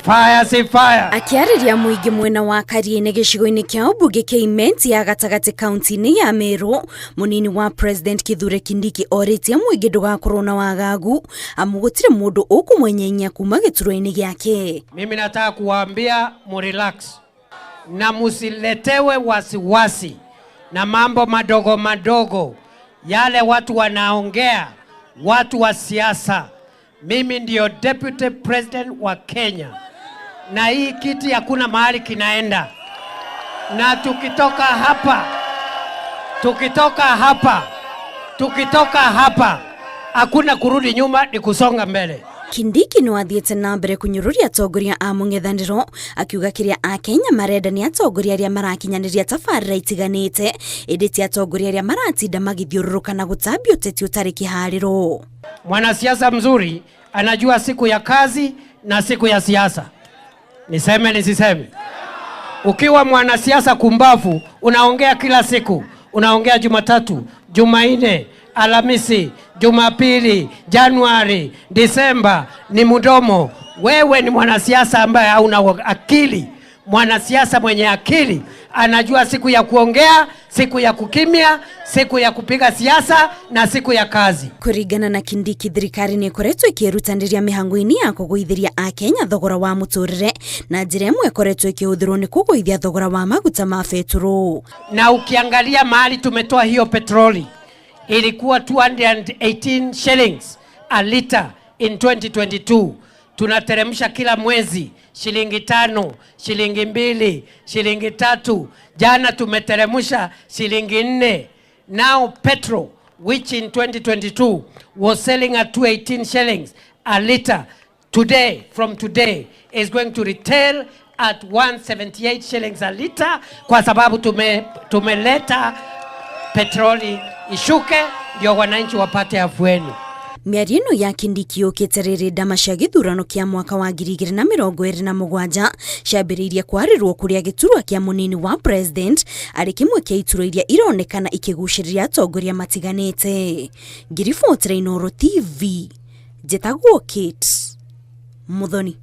Fire si fire. Akĩarĩria mũingĩ mwena wa Kariĩ-inĩ gĩcigo-inĩ kĩa ũmbunge kĩa Imenti ya gatagatĩ kaunti-inĩ ya Meru, mũnini wa President Kithure Kindiki orĩtie mũingĩ ndũgakorwo na wagagu amu gũtirĩ mũndũ ũkũmwenyenyia kuma gĩturwa-inĩ gĩake. Mimi nataka kuwaambia murelax na musiletewe wasiwasi na mambo madogo madogo yale watu wanaongea, watu wa siasa. Mimi ndio deputy president wa Kenya, na hii kiti hakuna mahali kinaenda, na tukitoka hapa, tukitoka hapa, tukitoka hapa hakuna kurudi nyuma, ni kusonga mbele. Kindiki nĩ wathiĩte na mbere kũnyũrũria atongoria a mũng'ethanĩro akiuga kĩrĩa akenya marenda nĩ atongoria arĩa marakinyanĩria tabarĩra itiganĩte ĩndĩ ti atongoria arĩa maratinda magĩthiũrũrũka na gũtambia ũteti ũtarĩ kĩharĩro. Mwanasiasa mzuri anajua siku ya kazi na siku ya siasa. Niseme nisiseme? Ukiwa mwanasiasa kumbavu, unaongea kila siku, unaongea Jumatatu, Jumanne, Alhamisi, Jumapili, Januari, Disemba, ni mdomo. Wewe ni mwanasiasa ambaye hauna akili. Mwanasiasa mwenye akili anajua siku ya kuongea, siku ya kukimya, siku ya kupiga siasa na siku ya kazi. Kũringana na Kindiki, thirikari nĩ ĩkoretwo ĩkĩĩrutanĩria mĩhango-inĩ ya kũgũithĩria akenya thogora wa mũtũrĩre na njĩra ĩmwe ĩkoretwo ĩkĩhũthĩrwo nĩ kũgũithia thogora wa maguta ma betũrũ. Na ukiangalia mahali tumetoa hiyo petroli ilikuwa 218 shillings a liter in 2022. Tunateremsha kila mwezi shilingi 5, shilingi 2, shilingi 3. Jana tumeteremsha shilingi 4. Now petrol, which in 2022 was selling at 218 shillings a liter, today, from today, is going to retail at 178 shillings a liter, kwa sababu tumeleta petroli ishuke ndio wananchi wapate afueni. Mĩario ĩno ya Kindiki yũkĩte rĩrĩ ndama cia gĩthurano kĩa mwaka wa 2027 ciambĩrĩirie kwarĩrwo kũrĩa gĩturwa kĩa mũnini wa president arĩ kĩmwe kĩa iturwa iria ironekana ikĩgucĩrĩria atongoria matiganĩte. Ngiribotera Inooro TV, njĩtagwo Kate Muthoni.